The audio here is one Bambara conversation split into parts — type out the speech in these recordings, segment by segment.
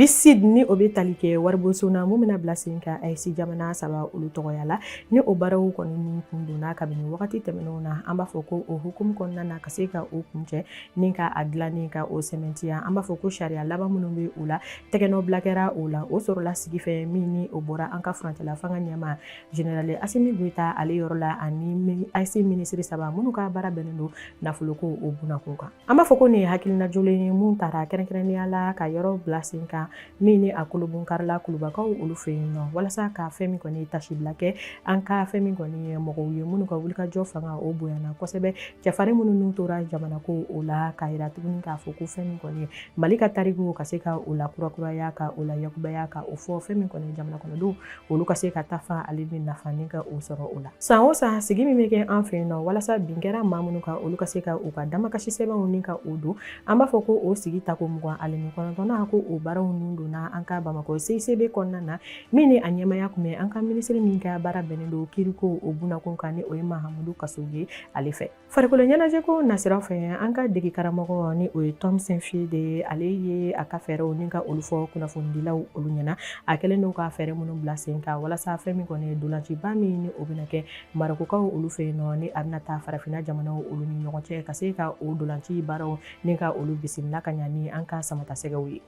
BICID, ni o bɛ tali kɛ waribonso na mun bɛna bila sen kan AES jamana saba olu tɔgɔya la, ni o baaraw kɔni ni kun donna kabini wagati tɛmɛnenw na, an b'a fɔ ko o hukumu kɔnɔna na, ka se ka o kuncɛ ni ka a dilanni ka o sɛmɛntiya, an b'a fɔ ko sariya laban minnu bɛ o la, tɛgɛnɔbila kɛra o la. O sɔrɔla sigi fɛ min ni o bɔra an ka furancɛla fanga ɲɛmaa Général Assimi Goïta ale yɔrɔ la, ani AES minisiri saba minnu ka baara bɛnnen don nafoloko o bunakun kan. An b'a fɔ ko nin ye hakilina jolen ye mun taara kɛrɛnkɛrɛnnenya la ka yɔrɔ bila sen kan min ni a kolobonkarila kulubakaw olu fɛ yen nɔ, walasa ka fɛn min kɔni tasibila kɛ an ka fɛn min kɔni ye mɔgɔw ye minnu ka wulikajɔ fanga o bonyana kosɛbɛ, cɛfarin minnu n'u tora jamana ko o la, k'a yira tuguni k'a fɔ ko fɛn min kɔni ye Mali ka tariku ka se ka o la kurakuraya, ka o la yakubaya, ka o fɔ fɛn min kɔni jamana kɔnɔdenw olu ka se ka tafa ale ni nafa ni ka o sɔrɔ o la. San o san, sigi min bɛ kɛ an fɛ yen nɔ walasa bin kɛra maa minnu kan, olu ka se ka u ka damakasi sɛbɛnw ni ka o don, an b'a fɔ ko o sigi tako 29nan, ko o baaraw nun donna an ka Bamakɔ CICB kɔnɔna na, min ni a ɲɛmaya tun bɛ an ka minisiri min ka baara bɛnnen don kiriko o bunakun kan, ni o ye Mahamudu Kasoge ale fɛ. Farikolo ɲɛnajɛko nasira fɛ, an ka dege karamɔgɔ ni o ye Tom Saintfiet de ye, ale ye a ka fɛɛrɛw ni ka olu fɔ kunnafonidilaw olu ɲɛna. A kɛlen don ka fɛɛrɛ minnu bila sen kan walasa fɛn min kɔni dolanciba min ni o bɛna kɛ Marɔkukaw olu fɛ yen nɔ, ni a bɛna taa farafinna jamanaw olu ni ɲɔgɔn cɛ, ka se ka o dolanci baaraw ni ka olu bisimila ka ɲa ni an ka samatasɛgɛw ye.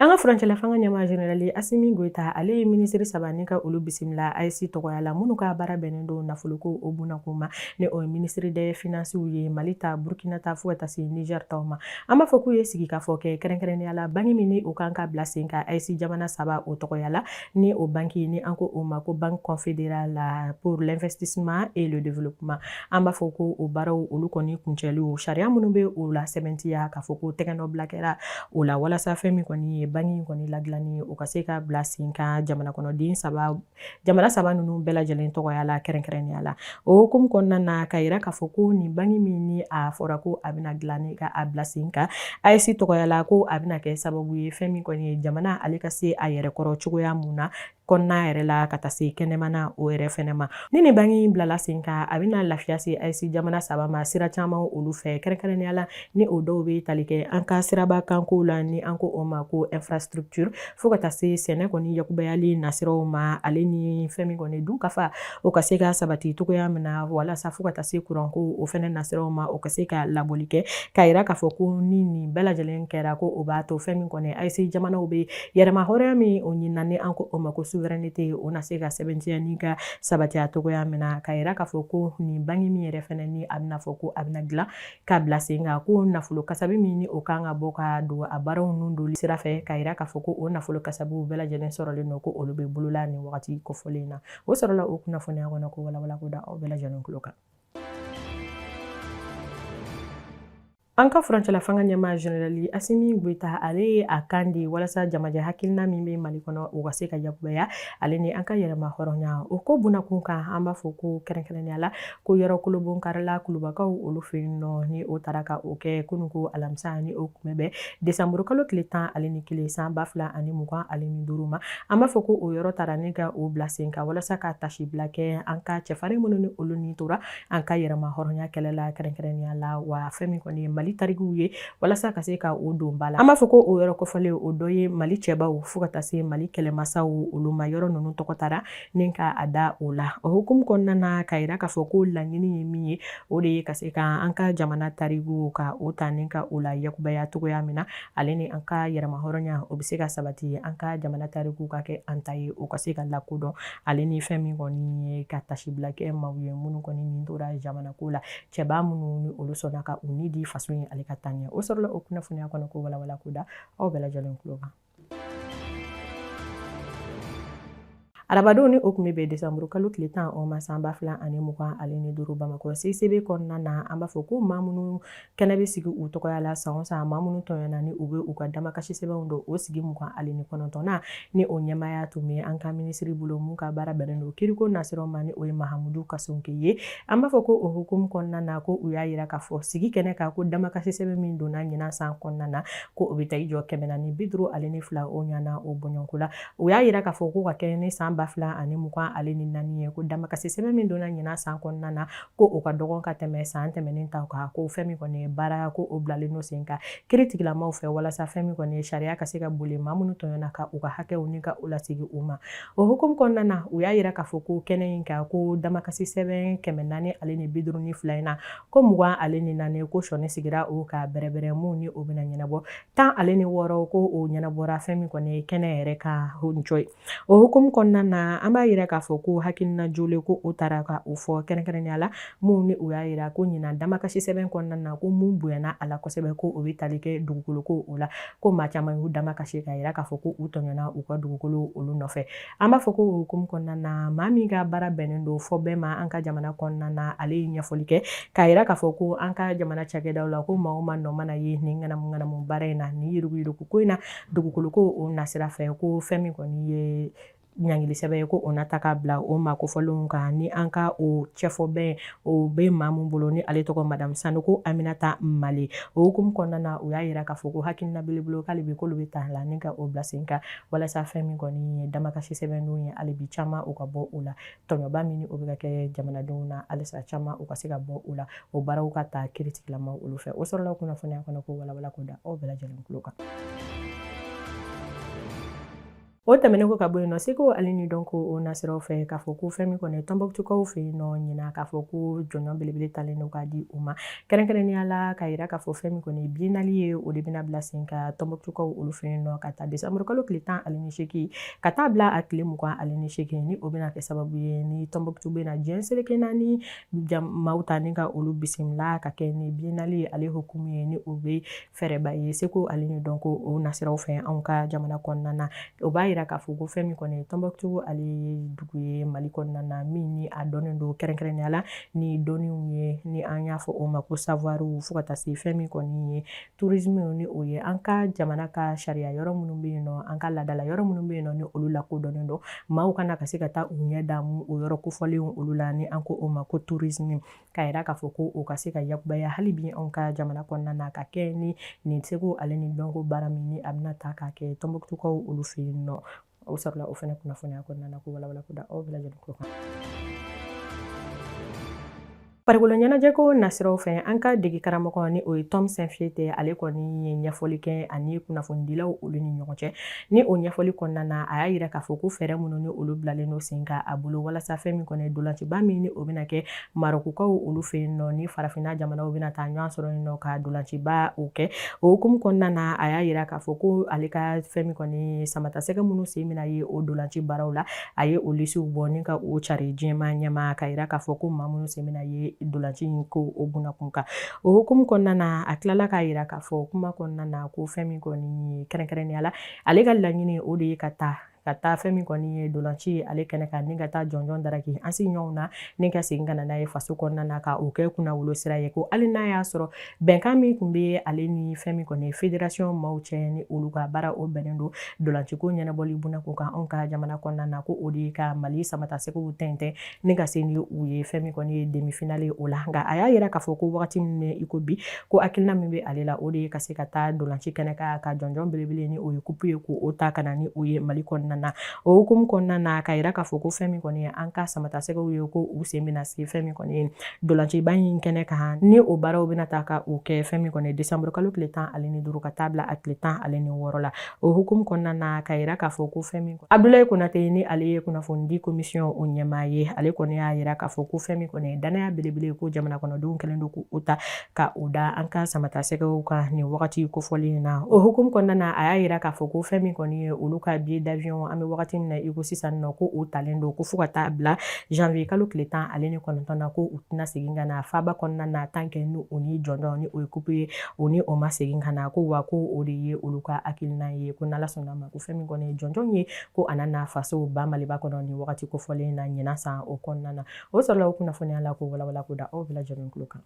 An ka furancɛla fanga ɲɛmaa Général Assimi Goïta, ale ye minisiri saba ni ka olu bisimila AES tɔgɔya la, minnu ka baara bɛnnen don nafoloko o bunakun ma, ni o ye ministre des finances ye, Mali ta, Burkina ta, fo ka taa se Niger taw ma. An b'a fɔ k'u ye sigikafɔ kɛ kɛrɛnkɛrɛnnenya la banki min ni o kan ka bila sen kan AES jamana saba o tɔgɔya la, ni o banki ni an ko o ma ko Banque confédérale pour l'investissement et le développement. An b'a fɔ ko o baaraw olu kɔni kuncɛliw, sariya minnu bɛ o la sɛmɛntiya, k'a fɔ ko tɛgɛnɔbila kɛra o la walasa fɛn min kɔni ye banki in kɔni ladilanni, o ka se ka bila sen kan jamana kɔnɔden saba, jamana saba ninnu bɛɛ lajɛlen tɔgɔya la kɛrɛnkɛrɛnnenya la. O hukumu kɔnɔna na, ka yira k'a fɔ ko nin banki min ni a fɔra ko a bɛna dilan ni ka a bila sen kan AES tɔgɔya la, ko a bɛna kɛ sababu ye fɛn min kɔni ye jamana ale ka se a yɛrɛ kɔrɔ cogoya mun na kɔnɔna yɛrɛ la, ka taa se kɛnɛmana o yɛrɛ fɛnɛ ma. Ni nin banki in bilala sen kan, a bɛna lafiya se AES jamana saba ma sira caman olu fɛ, kɛrɛnkɛrɛnnenya la ni o dɔw bɛ tali kɛ an ka siraba kankow la, ni an ko o ma ko infrastructure, fo ka taa se sɛnɛ kɔni yakubayali nasiraw ma, ale ni fɛn min kɔni dunkafa o ka se ka sabati cogoya min na, walasa fo ka taa se kuranko o fɛnɛ nasiraw ma, o ka se ka labɔli kɛ. K'a yira k'a fɔ ko ni nin bɛɛ lajɛlen kɛra, ko o b'a to fɛn min kɔni AES jamanaw bɛ yɛrɛma hɔrɔnya min o ɲinina, ni an ko o ma ko souveraineté, o na se ka sɛbɛntiya ni ka sabatiya cogoya min na. K'a yira k'a fɔ ko nin banki min yɛrɛ fɛnɛ ni a bɛna fɔ ko a bɛna dilan ka bila sen kan, ko nafolo kasabi min ni o kan ka bɔ ka don a baaraw ninnu doli sira fɛ, k'a yira k'a fɔ ko o nafolo kasabiw bɛɛ lajɛlen sɔrɔlen don, ko olu bɛ bolola nin wagati kofɔlen na. O sɔrɔla o kunnafoniya kɔnɔ ko walawala ko da aw bɛɛ lajɛlen tulo kan. An ka furancɛla fanga ɲɛmaa Général Assimi Goïta, ale ye a kan di walasa jamajɛ hakilina min bɛ Mali kɔnɔ, o ka se ka yakubaya, ale ni an ka yɛrɛma hɔrɔnya o ko bunakun kan. An b'a fɔ ko kɛrɛnkɛrɛnnenya la ko yɔrɔ kolobonkarila kulubakaw olu fɛ yen nɔ, ni o taara ka o kɛ kunun ko alamisa, ni o kun bɛ bɛn desanburu kalo tile 11 san 2025 ma. An b'a fɔ ko o yɔrɔ taara ni ka o bila sen kan walasa ka tasibila kɛ an ka cɛfarin minnu ni olu ni tora an ka yɛrɛma hɔrɔnya kɛlɛ la kɛrɛnkɛrɛnnenya la, wa fɛn min kɔni ye Mali tarikuw ye, walasa ka se ka o don ba la. An b'a fɔ ko o yɔrɔ kofɔlen, o dɔ ye Mali cɛbaw fo ka taa se Mali kɛlɛmasaw olu ma. Yɔrɔ ninnu tɔgɔ taara ni ka a da o la. O hukumu kɔnɔna na, ka yira k'a fɔ ko laɲini ye min ye, o de ye ka se ka an ka jamana tarikuw ka o ta ni ka o la yakubaya cogoya min na, ale ni an ka yɛrɛma hɔrɔnya o bɛ se ka sabati, an ka jamana tarikuw ka kɛ an ta ye, o ka se ka lakodɔn, ale ni fɛn min kɔni ye ka tasibila kɛ maaw ye minnu kɔni nin tora jamana ko la, cɛba minnu ni olu sɔnna ka u ni di faso in ale ka taa ɲɛ. O sɔrɔla o kunnafoniya kɔnɔ ko walawala ko da aw bɛɛ lajɛlen tulo kan. Arabadon, ni o tun bɛ bɛn desanburu kalo tile 10 o ma san 2025, Bamakɔ CICB kɔnɔna na, an b'a fɔ ko maa minnu kɛnɛ bɛ sigi u tɔgɔya la san o san, maa minnu tɔɲɔna ni u bɛ u ka damakasi sɛbɛnw don, o sigi 29nan, ni o ɲɛmaaya tun bɛ an ka minisiri bolo mun ka baara bɛnnen don kiriko nasiraw ma, ni o ye Mahamudu Kasɔnke ye. An b'a fɔ ko o hukumu kɔnɔna na, ko u y'a yira k'a fɔ sigi kɛnɛ kan ko damakasi sɛbɛn min donna ɲinan san kɔnɔna na, ko o bɛ taa i jɔ 452 o ɲana o bɔɲɔgɔnko la. U y'a yira k'a fɔ ko ka kɛɲɛ ni san 2024 ye, ko damakasi sɛbɛn min donna ɲinan san kɔnɔna na, ko o ka dɔgɔn ka tɛmɛ san tɛmɛnen ta kan. Ko fɛn min kɔni ye baara, ko o bilalen don sen kan kiiritigilamaw fɛ, walasa fɛn min kɔni ye sariya ka se ka boli maa minnu tɔɲɔna ka u ka hakɛw ni ka u lasegin u ma. O hukumu kɔnɔna na, u y'a yira k'a fɔ ko kɛnɛ in kan, ko damakasi sɛbɛn 452 in na, ko 24, ko sɔnni sigira o ka bɛrɛbɛrɛ mun ni o bɛna ɲɛnabɔ, 16, ko o ɲɛnabɔra fɛn min kɔni ye kɛnɛ yɛrɛ kan ncɔ ye. O hukumu kɔnɔna na, an b'a yira k'a fɔ ko hakilina jolen, ko o taara ka o fɔ kɛrɛnkɛrɛnnenya la, mun ni u y'a yira ko ɲinan damakasi sɛbɛn kɔnɔna na, ko mun bonyana a la kosɛbɛ, ko o bɛ tali kɛ dugukolo ko o la, ko maa caman y'u damakasi k'a yira k'a fɔ ko u tɔɲɔna u ka dugukolo olu nɔfɛ. An b'a fɔ ko o hukumu kɔnɔna na, maa min ka baara bɛnnen don fɔ bɛɛ ma an ka jamana kɔnɔna na, ale ye ɲɛfɔli kɛ k'a yira k'a fɔ ko an ka jamana cakɛdaw la, ko maa o maa nɔ mana ye nin ŋanamu ŋanamu baara in na, nin yuruguyurugu ko in na, dugukolo ko o nasira fɛ, ko fɛn min kɔni ye ɲangili sɛbɛn ye, ko o na ta ka bila o maa kofɔlenw kan. Ni an ka o cɛfɔbɛn o bɛ maa min bolo, ni ale tɔgɔ Madamu Sanogo Aminata Male. O hukumu kɔnɔna na, u y'a yira k'a fɔ ko hakilina belebele k'ale bi k'olu bɛ ta la ni ka o bila sen kan, walasa fɛn min kɔni ye damakasi sɛbɛndenw ye, hali bi caman u ka bɔ o la, tɔɲɔba min o bɛ ka kɛ jamanadenw na, halisa caman u ka se ka bɔ o la, o baaraw ka ta kiiritigilamaw olu fɛ. O sɔrɔla kunnafoniya kɔnɔ ko walawala ko da aw bɛɛ lajɛlen tulo kan. O tɛmɛnen kɔ ka bɔ yen nɔ, seko ale ni dɔnko o nasiraw fɛ, k'a fɔ ko fɛn min kɔni Tɔnbɔkutukaw fɛ yen nɔ ɲinan, k'a fɔ ko jɔnjɔn belebele talen don k'a di u ma, kɛrɛnkɛrɛnnenya la k'a yira k'a fɔ fɛn min kɔni biennale ye, o de bɛna bila sen kan Tɔnbɔkutukaw olu fɛ yen nɔ, ka taa desanburu kalo tile 18 ka taa bila a tile 28, ni o bɛna kɛ sababu ye ni Tɔnbɔkutu bɛna diɲɛ seleke naani maaw ta ni ka olu bisimila ka kɛ ni biennale ale hukumu ye, ni o bɛ fɛɛrɛba ye seko ale ni dɔnko o nasiraw fɛ anw ka jamana kɔnɔna na. O b'a yira k'a fɔ ko fɛn min kɔni Tɔnbɔkutu ale ye dugu ye Mali kɔnɔna na min ni a dɔnnen don kɛrɛnkɛrɛnnenya la ni dɔnniw ye, ni an y'a fɔ o ma ko savoir, fo ka taa se fɛn min kɔni ye tourisme, ni o ye an ka jamana ka sariya yɔrɔ minnu bɛ yen nɔ, an ka laadala yɔrɔ minnu bɛ yen nɔ, ni olu lakodɔnnen don, maaw kana ka se ka taa u ɲɛ da o yɔrɔ kofɔlenw olu la, ni an ko o ma ko tourisme, k'a yira k'a fɔ ko o ka se ka yakubaya hali bi anw ka jamana kɔnɔna na, ka kɛ ni nin seko ale ni dɔnko baara min ni a bɛna ta k'a kɛ Tɔnbɔkutukaw olu fɛ yen nɔ. O sɔrɔla o fana kunnafoniya kɔnɔna na ko walawala ko da aw bɛɛ lajɛlen tulo kan. Farikolo ɲɛnajɛko nasiraw fɛ, an ka dege karamɔgɔ ni o ye Tom Saintfiet, ale kɔni ye ɲɛfɔli kɛ ani kunnafonidilaw olu ni ɲɔgɔn cɛ. Ni o ɲɛfɔli kɔnɔna na, a y'a yira k'a fɔ ko fɛɛrɛ minnu ni olu bilalen don sen kan a bolo, walasa fɛn min kɔni dolanciba min ni o bɛna kɛ Marɔkukaw olu fɛ yen nɔ, ni farafinna jamanaw bɛna taa ɲɔgɔn sɔrɔ yen nɔ ka dolanciba o kɛ. O hukumu kɔnɔna na, a y'a yira k'a fɔ ko ale ka fɛn min kɔni samatasɛgɛ minnu sen bɛna ye o dolanci baaraw la, a ye o lisiw bɔ ni ka o cari diɲɛmaa ɲɛma, k'a yira k'a fɔ ko maa minnu sen bɛna ye dolanci in ko o bunakun kan. O hukumu kɔnɔna na, a tilala k'a yira k'a fɔ kuma kɔnɔna na ko fɛn min kɔni ye kɛrɛnkɛrɛnnenya la, ale ka laɲini o de ye ka taa fɛn min kɔni ye dolanci ye ale kɛnɛ kan, ni ka taa jɔnjɔn daraki an sigiɲɔgɔnw na, ni ka segin ka na n'a ye faso kɔnɔna na, ka o kɛ kunnawolo sira ye. Ko hali n'a y'a sɔrɔ bɛnkan min tun bɛ ale ni fɛn min kɔni ye fédération maaw cɛ, ni olu ka baara o bɛnnen don dolanciko ɲɛnabɔli bunakun kan anw ka jamana kɔnɔna na, ko o de ye ka Mali samatasɛgɛw tɛntɛn ni ka se ni u ye fɛn min kɔni ye demi-finale o la. Nka a y'a yira k'a fɔ ko wagati min bɛ i ko bi, ko hakilina min bɛ ale la, o de ye ka se ka taa dolanci kɛnɛ kan, ka jɔnjɔn belebele ni o ye kupu ye, k'o ta ka na ni o ye Mali kɔnɔna na. O hukumu kɔnɔna na, k'a yira k'a fɔ ko fɛn min kɔni ye an ka samatasɛgɛw ye, ko u sen bɛna se fɛn min kɔni ye dolanciba in kɛnɛ kan, ni o baaraw bɛna ta ka o kɛ fɛn min kɔni ye desanburu kalo tile 15 ka taa bila a tile 16 la. O hukumu kɔnɔna na, k'a yira k'a fɔ ko fɛn min Abdoulaye Konate, ni ale ye kunnafonidi commission o ɲɛmaa ye, ale kɔni y'a yira k'a fɔ ko fɛn min kɔni ye danaya belebele, ko jamana kɔnɔdenw kɛlen don k'o ta ka o da an ka samatasɛgɛw kan nin wagati kofɔlen in na. O hukumu kɔnɔna na, a y'a yira k'a fɔ ko fɛn min kɔni ye olu ka billet d'avion, an bɛ wagati min na i ko sisan nɔ, ko o talen don, ko fo ka taa bila janvier kalo tile 19 na, ko u tɛna segin ka na faaba kɔnɔna na tant que ni o ni jɔnjɔn ni o ye kupu ye, o ni o ma segin ka na. Ko wa ko o de ye olu ka hakilina ye, ko n'Ala sɔnna ma, ko fɛn min kɔni ye jɔnjɔn ye, ko a na na faso ba Maliba kɔnɔ nin wagati kofɔlen na ɲinan san o kɔnɔna na. O sɔrɔla o kunnafoniya la ko walawala ko da aw bɛɛ lajɛlen tulo kan.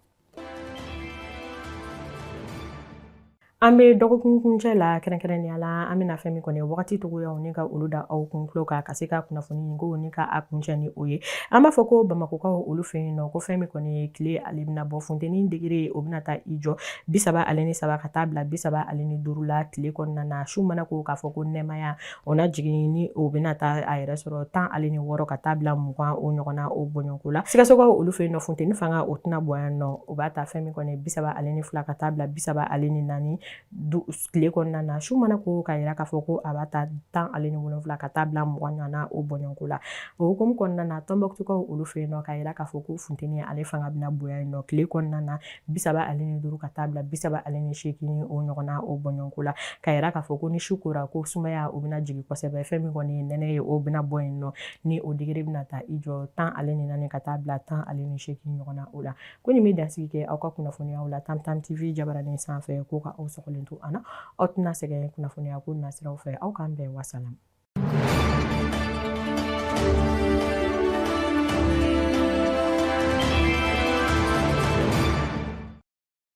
An bɛ dɔgɔkun kuncɛ la, kɛrɛnkɛrɛnnenya la an bɛna fɛn min kɔni wagati cogoyaw ni ka olu da aw kun tulo kan, ka se ka kunnafoni ko ni ka a kuncɛ ni o ye. An b'a fɔ ko Bamakɔkaw olu fɛ yen nɔ, ko fɛn min kɔni ye tile, ale bɛna bɔ, funteni degré o bɛna taa i jɔ 33 ka taa bila 35 la tile kɔnɔna na. Su mana ko k'a fɔ ko nɛɛmaya o na jigin, ni o bɛna taa a yɛrɛ sɔrɔ 16 ka taa bila 20 o ɲɔgɔnna o bɔɲɔgɔnko la. Sikasokaw olu fɛ yen nɔ, funteni fanga o tɛna bonya nɔ, o b'a ta fɛn min kɔni 32 ka taa bila 34 tile kɔnɔna na. Su mana ko k'a yira k'a fɔ ko a b'a ta 17 ka taa bila 20 ɲɔgɔnna o bɔɲɔgɔnko la. O hukumu kɔnɔna na, Tɔnbɔkutukaw olu fɛ yen nɔ, k'a yira k'a fɔ ko funteni ale fanga bɛna bonya yen nɔ tile kɔnɔna na, 35 ka taa bila 38 o ɲɔgɔnna o bɔɲɔgɔnko la, k'a yira k'a fɔ ko ni su kora, ko sumaya o bɛna jigin kosɛbɛ. Fɛn min kɔni ye nɛnɛ ye, o bɛna bɔ yen nɔ, ni o degré bɛna taa i jɔ 14 ka taa bila 18 ɲɔgɔnna o la. Ko nin bɛ dansigi kɛ aw ka kunnafoniyaw la Tam Tam TV jabaranin sanfɛ. Ko ka aw sɔgɔlen to an na, aw tɛna sɛgɛn kunnafoniya ko nasiraw fɛ. Aw k'an bɛn, wasalam.